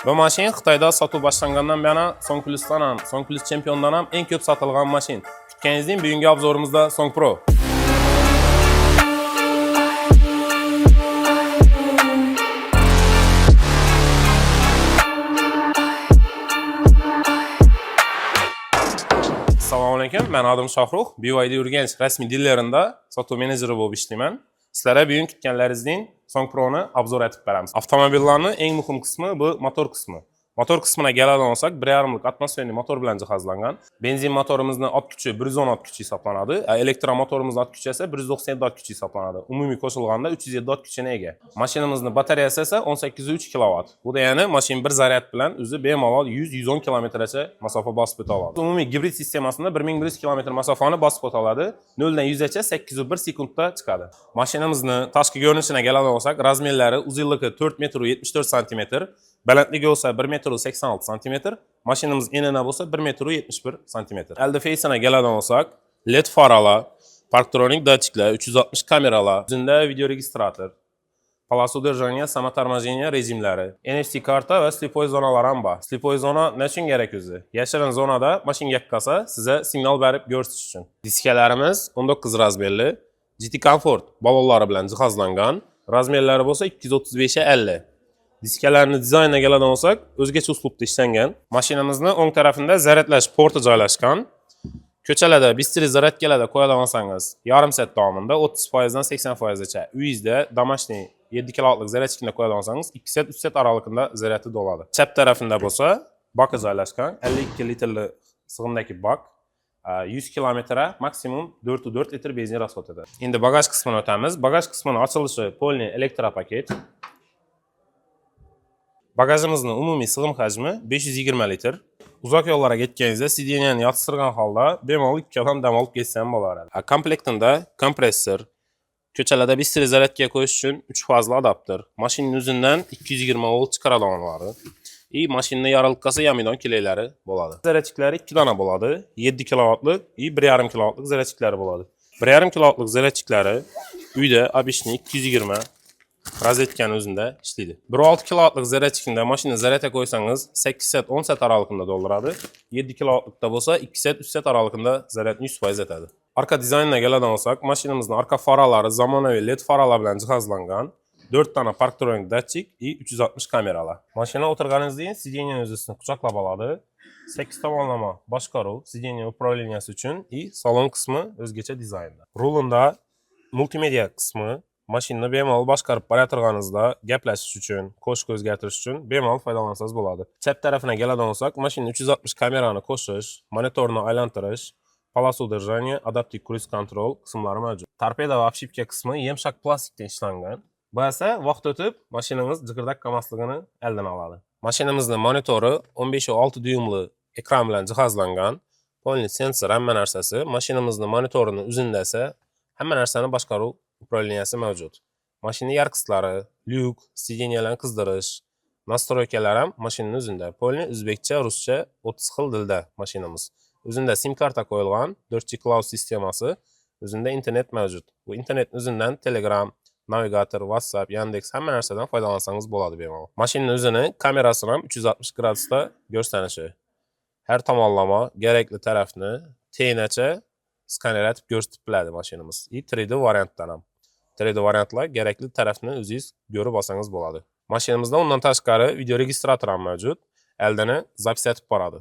Bu mashin Xitoyda sotuv boshlangandan buyon Song Plus'dan ham, Song Plus Champion'dan ham eng ko'p sotilgan mashin. Kutganingizdek bugungi обзор imizda Song Pro. Assalomu alaykum. Men adım Shohruh. BYD Urganch rasmiy dilerida sotuv menejeri bo'lib ishlayman. Sizlarga bugun kutganlaringizdek Song Pro'ni обзор etib beramiz. Avtomobillarning eng muhim qismi bu motor qismi. Motor qismina keladigan olsak, 1,5lik atmosferniy motor bilan jihozlangan. Benzin motorimizning ot kuchi 110 ot kuchi hisoblanadi. Elektromotorimizning ot kuchi esa 197 ot kuchi hisoblanadi. Umumiy qo'shilganda 307 ot kuchini ega. Mashinamizning batareyasi esa 18,3 kilovat. Bu degani mashin bir zaryad bilan o'zi bemalol 100-110 kilometrgacha masofa bosib o'ta oladi. Umumiy gibrid sistemasida 1100 kilometr masofani bosib o'ta oladi. 0 dan 100 gacha 8,1 sekundda chiqadi. Mashinamizni tashqi ko'rinishina keladigan olsak, размер lari uzunligi 4 metr 74 santimetr, balandligi bo'lsa 1 metr 86 santimetr, mashinamiz enini bo'lsa 1 metr 71 santimetr. Aldi feysina keladigan olsak, LED faralar, parktronik datchiklar, 360 kameralar, o'zida videoregistrator, полоса удержания, самоторможение rejimlari, NFC karta va слепой zonalar ham bor. Слепой zona ne uchun kerak o'zi? Yashirin zonada mashina kelib qolsa, sizga signal berib ko'rsatish uchun. Diskalarimiz 19 размер li, GT Comfort balonlari bilan jihozlangan. Размер lari bo'lsa 235 50. Diskalarni dizayniga keladigan olsak, o'zgacha uslubda ishlangan. Mashinamizni o'ng tarafida zaryadlash porti joylashgan. Ko'chalarda быстрый зарядка larda qo'yadigan olsangiz, yarim soat davomida 30% dan 80% gacha. Uyingizda домашний 7 kilovatlik зарядчик ni qo'yadigan olsangiz, 2 soat, 3 soat oralig'ida zaryadi to'ladi. Chap tarafida bo'lsa, baki joylashgan, 52 litrli sig'imdagi bak. 100 kilometre maksimum 4,4 litr benzin расход etadi. Endi bagaj qismini o'tamiz. Bagaj qismini ochilishi полный elektropaket. Bagajimizni umumiy sig'im hajmi 520 litr. Uzoq yo'llarga ketganingizda сиденье ni yotqiztirgan holda bemalol ikki odam dam olib ketsa ham bo'laveradi. Komplektida kompressor, ko'chalarda быстрый зарядка qo'yish uchun 3 fazli adapter, mashinaning o'zidan 220 volt chiqaradiganlari и mashinani yorilib qolsa yonmaydigan клей lari bo'ladi. Зарядчик lari 2 dona bo'ladi. 7 kilovatlik и 1,5 kilovatlik зарядчик lari bo'ladi. 1,5 kilovatlik зарядчик lari uyda обычный 220 rozetkani o'zida ishlaydi. 1,6 kilovatlik зарядчик da mashina zaryadga qo'ysangiz 8 soat 10 soat oralig'ida to'ldiradi. 7 kilovatlikda bo'lsa 2 soat 3 soat oralig'ida zaryadni 100% etadi. Arka dizayniga keladigan olsak, mashinamizning arka faralari zamonaviy LED faralar bilan jihozlangan. 4 dona parktronik datchik и 360 kameralar. Mashina o'tirganingizdan keyin сиденье o'zini quchoqlab oladi. 8 tomonlama boshqaruv, сиденье управления si uchun и salon qismi o'zgacha dizaynda. Rulida multimedia qismi mashinani bemalol boshqarib borayotganingizda gaplashish uchun, qo'shiq o'zgartirish uchun bemalol foydalansangiz bo'ladi. Chap tarafina keladigan olsak, mashina 360 kamerani qo'shish, monitorni aylantirish, полоса удержания, adaptiv круиз control qismlari mavjud. Torpeda va обшивка qismi yumshoq plastikdan ishlangan. Bu esa vaqt o'tib mashinangiz jiqirdab qolmasligini eldan oladi. Mashinamizning monitori 15,6 dyuymli ekran bilan jihozlangan. Полный sensor hamma narsasi. Mashinamizning monitorini o'zida esa hamma narsani boshqaruv управления si mavjud. Mashina яркость lari, lyuk, сиденья larni qizdirish, настройка lar ham mashinaning o'zida. Полный o'zbekcha, ruscha 30 xil dilda mashinamiz. O'zida sim karta qo'yilgan, 4G Cloud sistemasi, o'zida internet mavjud. Bu internetni o'zidan Telegram, navigator, WhatsApp, Yandex hamma narsadan foydalansangiz bo'ladi bemalol. Mashinaning o'zini kamerasini ham 360 gradusda ko'rsatanishi. Har tomonlama kerakli tarafni teynacha skaner etib ko'rsatib biladi mashinamiz. И 3D variantdan ham. 3D variantlar kerakli tarafni o'zingiz ko'rib olsangiz bo'ladi. Mashinamizda undan tashqari videoregistrator ham mavjud. Eldini запись etib boradi.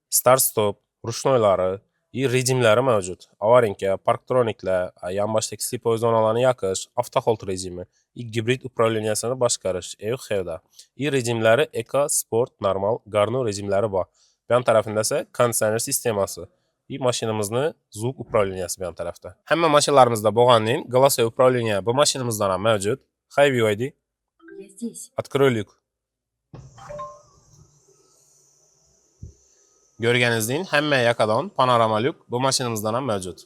Start stop, ручной lari и rejimlari mavjud. Аварийка, parktroniklar, yonboshdagi слепой zonalarni yoqish, avtohold rejimi и gibrid управления sini boshqarish EHda. И rejimlari Eco, Sport, Normal, Garnu rejimlari bor. Bu yon tarafida esa konditsioner sistemasi и mashinamizni звук управления si bu yon tarafda. Hamma mashinalarimizda bo'lganning голосовой управление bu mashinamizda ham mavjud. Hi BYD, Я здесь. Открой люк. Ko'rganingizdek hamma yoqadan panorama lyuk bu mashinamizdan ham mavjud.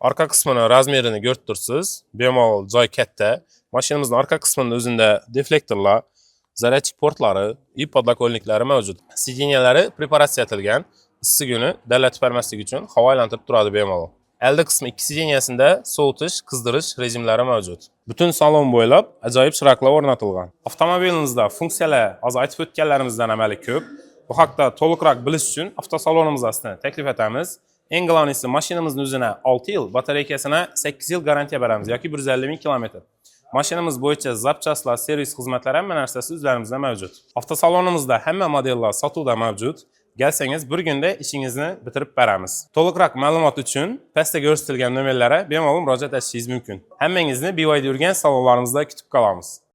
Arka qismini размер ini ko'rib tursiz, bemalol joy katta. Mashinamizning arka qismida o'zida deflektorlar, зарядчик portlari и подлокотник lari mavjud. Сиденья lari preparatsiya etilgan. Issiq kuni dallatib bermaslik uchun havo aylantirib turadi bemalol. Aldi qismi ikki сиденья sida sovutish, qizdirish rejimlari mavjud. Butun salon bo'ylab ajoyib chiroqlar o'rnatilgan. Avtomobilimizda funksiyalar hozir aytib o'tganlarimizdan amali ko'p. Bu haqda to'liqroq bilish uchun avtosalonimizni taklif etamiz. Eng главный si, mashinamizni o'zine 6 yil, batareykasina 8 yil garantiya beramiz yoki 150 ming kilometr. Mashinamiz bo'yicha запчасть lar, servis xizmatlari, hamma narsasi o'zlarimizda mavjud. Avtosalonimizda hamma modellar sotuvda mavjud. Kelsangiz, bir kunda ishingizni bitirib beramiz. To'liqroq ma'lumot uchun pastda ko'rsatilgan nomerlarga bemalol murojaat etishingiz mumkin. Hammangizni BYD Urganch salonlarimizda kutib qolamiz.